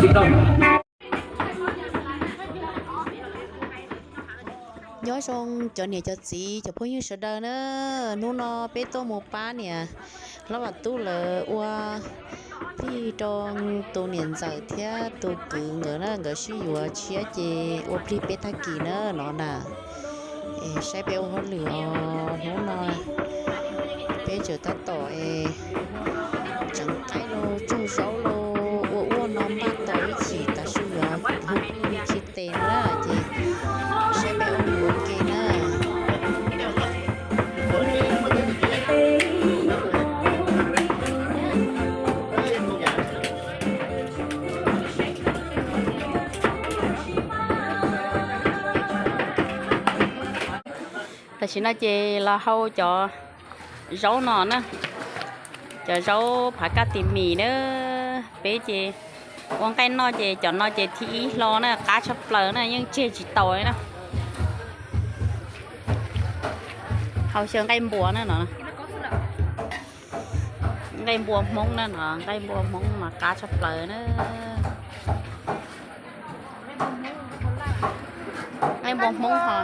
Nyob zoo cov niam cov txiv cov phooj ywg sawv daws na, hnub no peb tuaj mus pab niam hlob Vam Tub lawv ua plig rau tus niam ntxawm thiab tus kwv nkawd na, nkawd sib yuav tshiab ces ua plig peb tag kis na no na. Es saib peb ua hauj lwm os, hnub no peb tseem tab tom es tseem qaij los tsaug zaub los ua ua no npaj tos ib chim tav su yuav hu plig khi tes na ces saib peb ua ua ke na. Tam sim no ces los hau cov zaub no na, cov zaub phav kaj tis mis na. Peb ces ua nqaij noj ces cov no ces thib ib hlo na, qab tshaj plaws na, yeej tseg tsis tau li na. Hau xyaw nqaij npua na no, nqaij npua Hmoob na no, nqaij npua Hmoob mas qab tshaj plaws na. Nqaij npua Hmoob ho,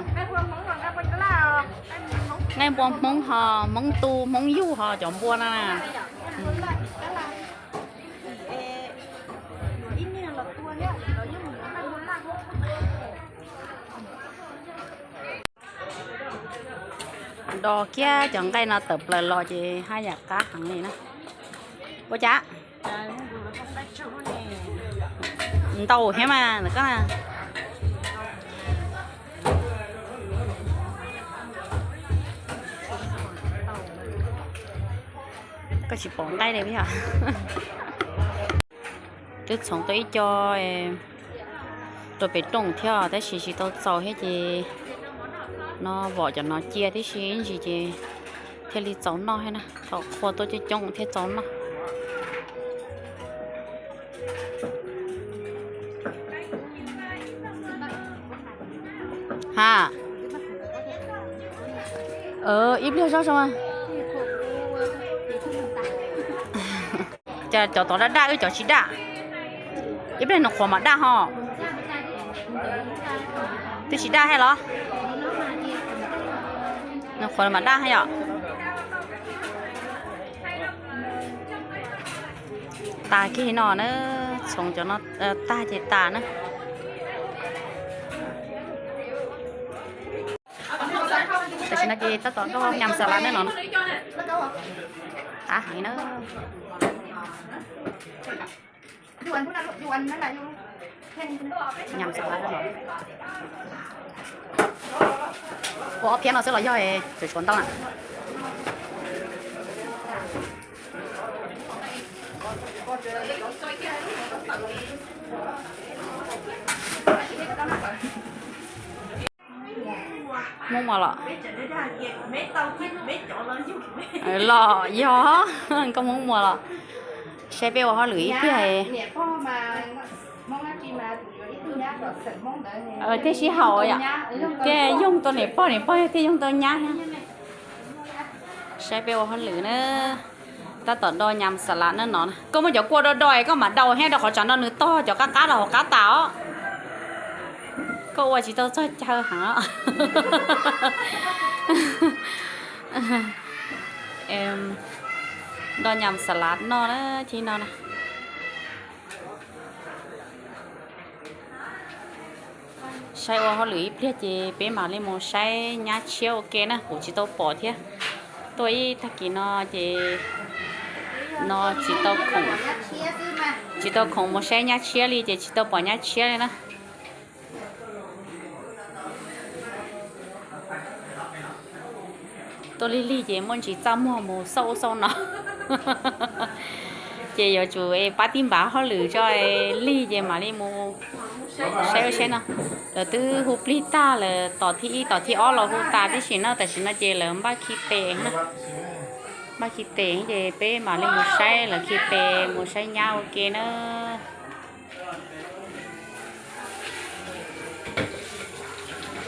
nqaij npua Hmoob ho, Hmoob tu Hmoob yug ho cov npua no na. Do kiag cov nqaij no tawm plaws los ces haj yam qab heev li na. Ua cas ntau thiab mas koj. Koj tsis pom nqaij li yog. Twb txhoov tau ib co rau pem rooj thiab tab sis tsis tau txaus thiab ces no vom cov no cia tib si ib ntsis ces thiaj li txaus noj thiab na. Thaum qhua tuaj coob coob thiaj txaus noj. Ha, ib pliag zoj zoo. Cas cov tod daj daj wb cov tsis daj? Ib pliag nws qhuav mam daj ho. Twb tsis daj thiab los? Nws qhuav mam daj thiab yom. Tas kiag no na, txhoov cov no tag ces tas na. Tam sim no ces tab tom do nyam xas las na no. Qab heev na. Nyam xas las no. Ua ob phiab no xwb los yog tseem tshuav ntau na. Hmoob Muas los? Los yog koj Hmoob Muas los? Saib peb ua hauj lwm ib pliag. Thiaj sib haum yom. Thiaj yoog tau niam pog, niam pog thiaj yoog tau nyab thiab. Saib peb ua hauj lwm na. Tab tom do nyam xas las na no. Koj muab cov kua do do es koj mam daus thiab rau qhov tsam no nws tog cov qab qab los hauv qab tas os. Koj ua tsis tau txog chaw heev os. Do nyam xas las noj na, thib no na. Saib ua hauj lwm ib pliag ces peb mam li mus saib nyab tshiab ua ke na, kuv tsis tau pom thiab. Tuaj ib tag kis no ces no tsis tau khoom, tsis tau khoom mus saib nyab tshiab li ces tsis tau pom nyab tshiab li na. Tuaj lig lig ces muaj ntsis txaj muag mus xauj ub xauj no. Ces yuav tsum pab tij npav hauj lwm tso, lig ces mam li mus saib ua saib no. Lawv twb hu plig tag lawm, tom thib ib tom thib ob los hu tas tib si no, tam sim no ces lawv npaj khi tes na. Npaj khi tes ces peb mam li mus saib lawv khi tes mus saib nyab ua ke na.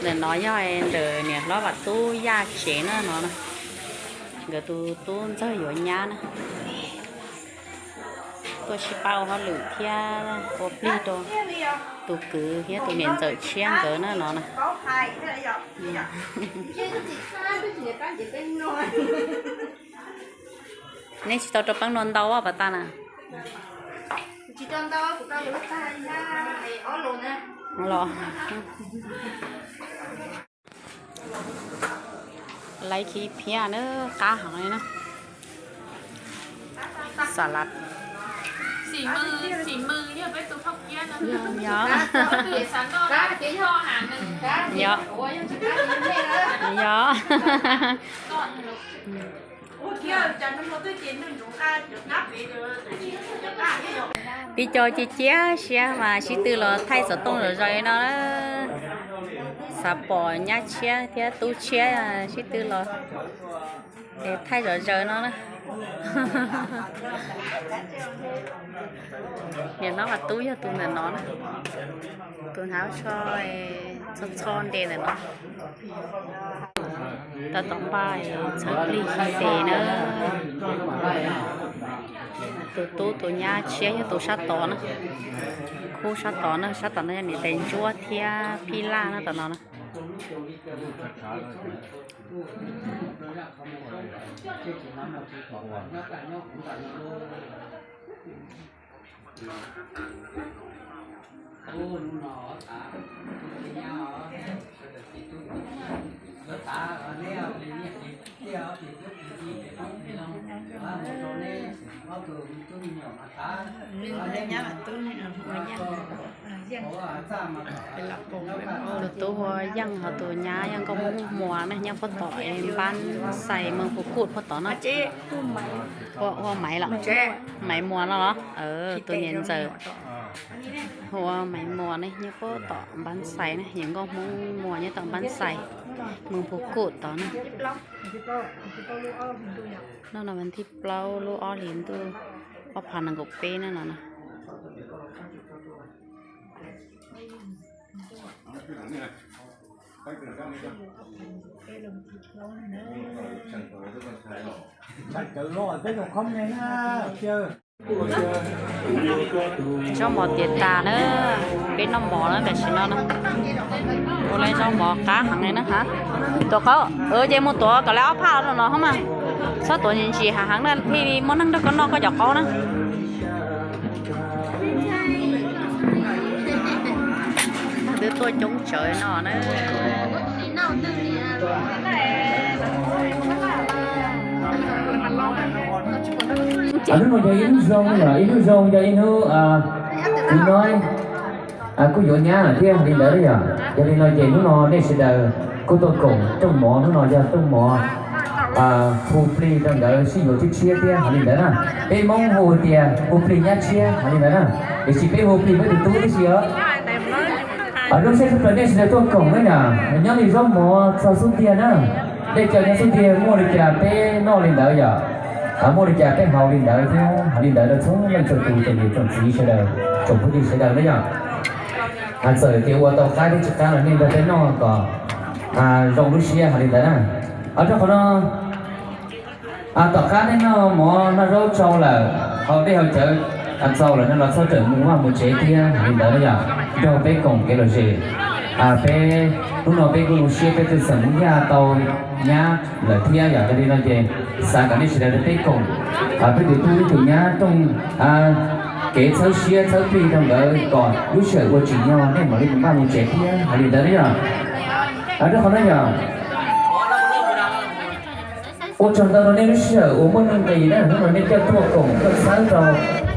Ntawm no yog ntawm niam hlob Vam Tub Yaj tsev na no. Nkawd tus tub ntxawg yuav nyab na. Tuaj sib pab ua hauj lwm thiab ua plig rau tus kwv thiab tus niam ntxawm tshiab nkawd na no na. Neb tsis tau rau peeb nua ntau pas tas na. Los laiv khi phiab na, qab heev li na. Xas las. Yog. Yog. Pib co cia cia siab mas sib tw los thaij xov tooj zom zaws no. Xav pom nyab tshiab thiab tub tshiab sib tw los thaij zom zaws no na. Niam hlob Vaj Tub yog tus ntawm no na, tus hnav tsho txho txho nres ntawm no. Tab tom npaj txhawb plig khi tes na. Tus tub tus nyab tshiab yog tus sab tod na. Khub sab tod na, sab tom no yog niam tais ntsuab thiab phij laj na tom no na. Tus tub hu ua Yeej, ho tus nyab yog nkauj Hmoob Muas ne, nyob puag tom Npab Xais, Moos Phu Kuj puag tom no. Hu ua Maiv los? Maiv Muas no los? Tus niam ntxawm hu ua Maiv Muas ne, nyob puag tom Npab Xais ne, yog nkauj Hmoob Muas nyob tom Npab Xais, Moos Phu Kuj tod na. Hnub no vas thib plaub lub ob hlis ntuj ob phav nees nkaum peb na no na. Zaub mov tiav tas na, peb noj mov na tam sim no na. Ua lawv zaub mov qab heev li na ha. Tuav qhov, ces mus tuav kom lawv ob phaj los no hos mas. Txhob tuav ntsim ntsim hav heev na, thiaj li muaj neeg nrog koj noj koj cov qaub na. Twb tuaj coob tsawv no na. Hnub no yog ib lub zoo yog ib lub zoo yog ib hnub, hnub no kuj yuav nyab lawm thiab li ntawd yom. Yog li no ces hnub no nej sawv daws kuj tuaj koom rooj mov, hnub no yog rooj mov hu plig rau ntawd sib yuav tshiab tshiab thiab li ntawd na. Peb Hmoob hu tias hu plig nyab tshiab li ntawd na. Tiam sis peb hu plig peb tus tub tib si os. Zoo siab tshaj plaws nej sawv daws tuaj koom na yom. Nyob li zaub mov txog xub ntiag na. Dej cawv nyob xub ntiag, muaj li cas peb noj li ntawd yom. Muaj li cas peb haus li ntawd thiab. Li ntawd rau txhua leej txhua tus tsoom niam tsoom txiv sawv daws, tsoom kwv tij sawv daws na yom. Txawm tias ua tau qab thiab tsis qab los nej nrog peb noj kom zoo lub siab hais li ntawd na. Rau qhov no, tom qab nej noj mov noj zaub tsau lawm, haus dej haus cawv txaus lawm no los txhob rawm mus vaj mus tsev thiab li ntawd na yom. Nrog peb koom kev lom zem, peb hnub no peb kuj zoo siab peb twb xeem Hmoob Yaj tau nyab lawm thiab yom. Yog li no ces xav kom nej sawv daws nrog peb koom peb tus tub ib tus nyab rooj kev txhawb siab txhawb plig rau nkawd kom lub sij hawm ua tsim nyog nej mam li mus vaj mus tsev thiab hais li ntawd na yom. Rau qhov no yom, ua tsaug ntau rau nej lub sij hawm uas muaj nuj nqis na, hnub no nej coj tuaj koom tuaj txhawb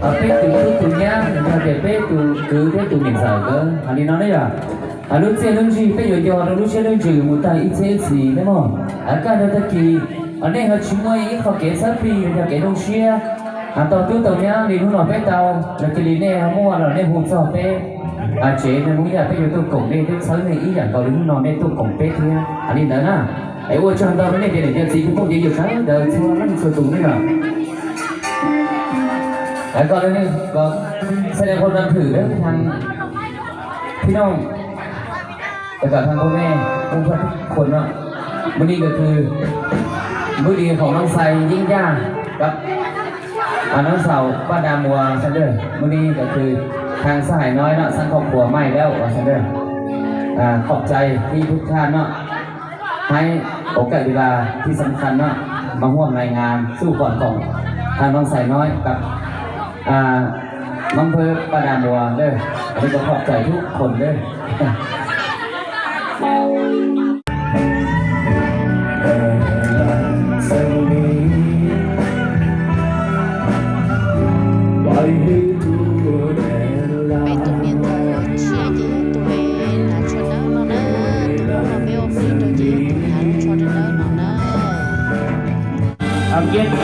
rau peb tus tub tus nyab, yog tias peb tus kwv thiab tus niam ntxawm nkawd hais li no na yom. Lub txiaj lub ntsig peb yuav nco rau lub siab lub ntsws mus tag ib txhiab ib txhis na mog. Kaj ntug tag kis nej ho tsis muaj ib qho kev txhawb plig los yog kev zoo siab tau tub tau nyab li hnub no peb tau, los cia li nej ho muaj los nej hu txog peb tsev nej Hmoob Yaj peb yuav tuaj koom nej thiab txhawb nej ib yam nkaus li hnub no nej tuaj koom peb thiab hais li ntawd na. Es ua tsaug ntau rau nej cov niam cov txiv cov phooj ywg sawv daws txhua leej txhua tus na yom. Kom xav le qhua rau thwm thiab thib no, kom thab qhua me, qhua no, mus ni kws, mus ni hom no xais yeeb yaj, kom อาน้องสาวป้าดามัวซะเด้อ มื้อนี้ก็คือทางสหายน้อยเนาะ สร้างครอบครัวใหม่แล้วว่าซะเด้อ อ่า ขอบใจที่ทุกท่านเนาะ ให้โอกาสเวลาที่สำคัญเนาะ มาร่วมในงานสู่ขวัญของทางน้องสายน้อยกับ อ่า น้องเพิร์ลป้าดามัวเด้อ อันนี้ก็ขอบใจทุกคนเด้อ Peb tus niam ntawd tshiab ces yog tus nas tsho dawb no na, tus no peb ua plig rau ces yog tus nas tsho dawb no na.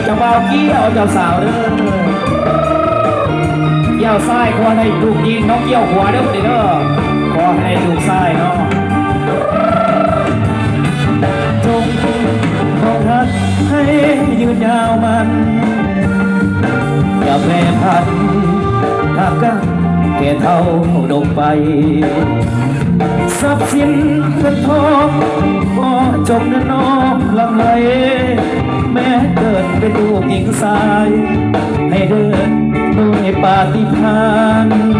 Cov vauv kiag ua cov xaus, yau xaij khua hais tus kis no yau huav dab li na, khua hais tus xaij no. Trong thoát hay như nhau mặn, cà phê phạt, hạt cát kẻ thâu đồng bay. Sắp xin thân thó, có chồng nên nó lặng lẽ. แม้เกิดเป็นลูกหญิงชาย ให้เดินด้วยปาฏิหาริย์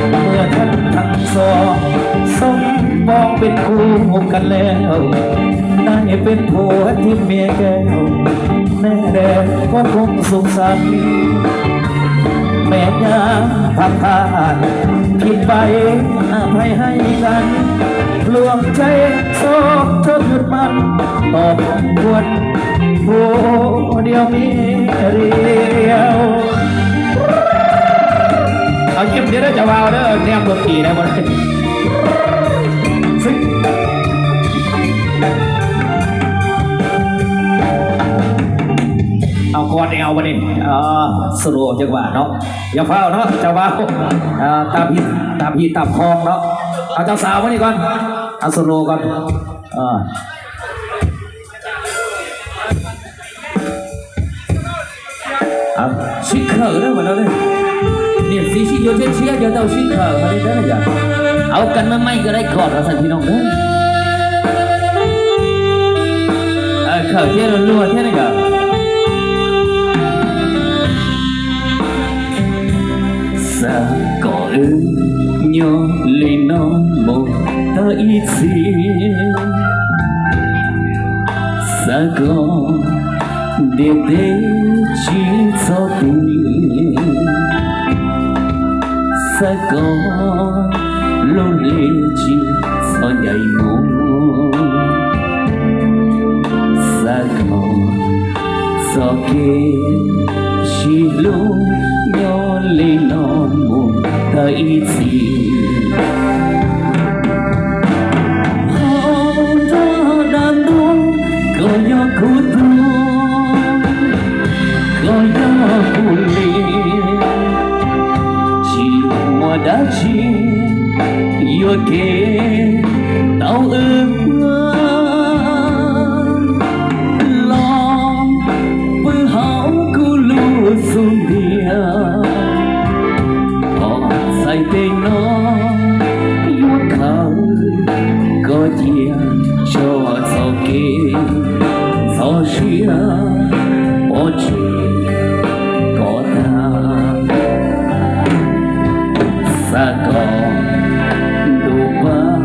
เมื่อท่านทั้งสองสมปองเป็นคู่กันแล้ว ได้เป็นผัวที่เมียแก้ว แม่แดงก็คงสุขสันต์ แม่ยามผักผ่านผิดไปอภัยให้กัน ดวงใจสองเธอหยุดมัน ตอบควรผู้เดียวมีเดียว เอาเยี่ยมเดียวได้จะวาวเด้อ แนมดนตรีได้หมด เอาคอร์ดแอลมาดิ สโลว์จังหวะเนาะ อย่าเฝ้าเนาะ เจ้าบ่าว ตามพี่ ตามพี่ตามคลองเนาะ เอาเจ้าสาวมานี่ก่อน เอาสโลว์ก่อน sib khawm na mas no ne. Niam txiv sib yuav thiab tshiab yuav tau sib khawm mas li ntawd yom. Au, kab maj maij koj dai kom rau xav thi noo na. Khawm thiab luag thiab ne yom. Xav kom wb nyob li no mus tag ib txhis. Xav kom ntiaj teb tsis txhob pw. Xav kom lub hli tsis txhob ncaim mus. Xav kom txoj kev sib hlub nyob li no mus tag ib txhis. Hauv nruab dab ntub koj yog kuv tug, koj yog kuv li, tsis muaj dab tsi yuam kev tau wb los pw hauv kuv lub xub ntiag. Thov txais tes no yuav khawm koj cia tso txoj kev txhawj siab pov tseg kom tag. Xav kom ntuj pab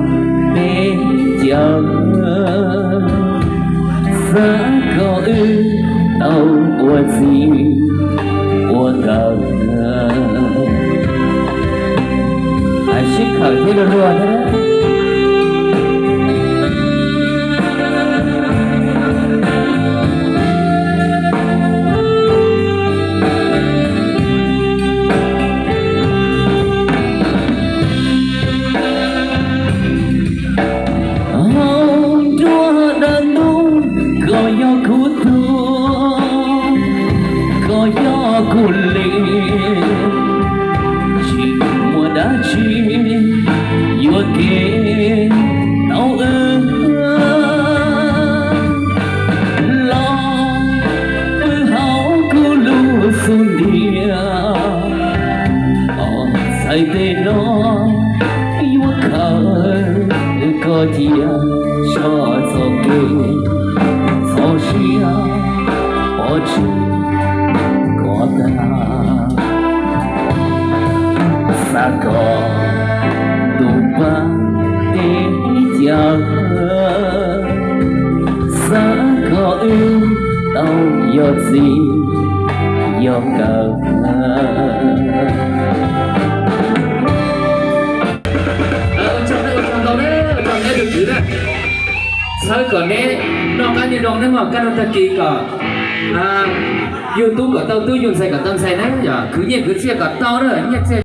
peb caug, xav kom wb tau ua txij ua nkawm. Sib khawm thiab luag luag thiab. Hauv nruab dab ntub koj yog kuv tug, koj yog kuv li, tsis muaj dab tsi yuam kev tau wb los pw hauv kuv lub xub ntiag. Thov txais tes no yuav khawm koj cia tso txoj kev txhawj siab pov tseg kom Yog kawg. Ua tsaug, ua tsaug ntau na, ua tsaug neb tus kwv na. Txhawb kom neb noj qab nyob zoo, neb muaj kaj noj tag kis kom yug tub kom tau tub, yug ntxhais kom tau ntxhais na, yog khwv nyiaj khwv txiaj kom tau na, nyiaj txiaj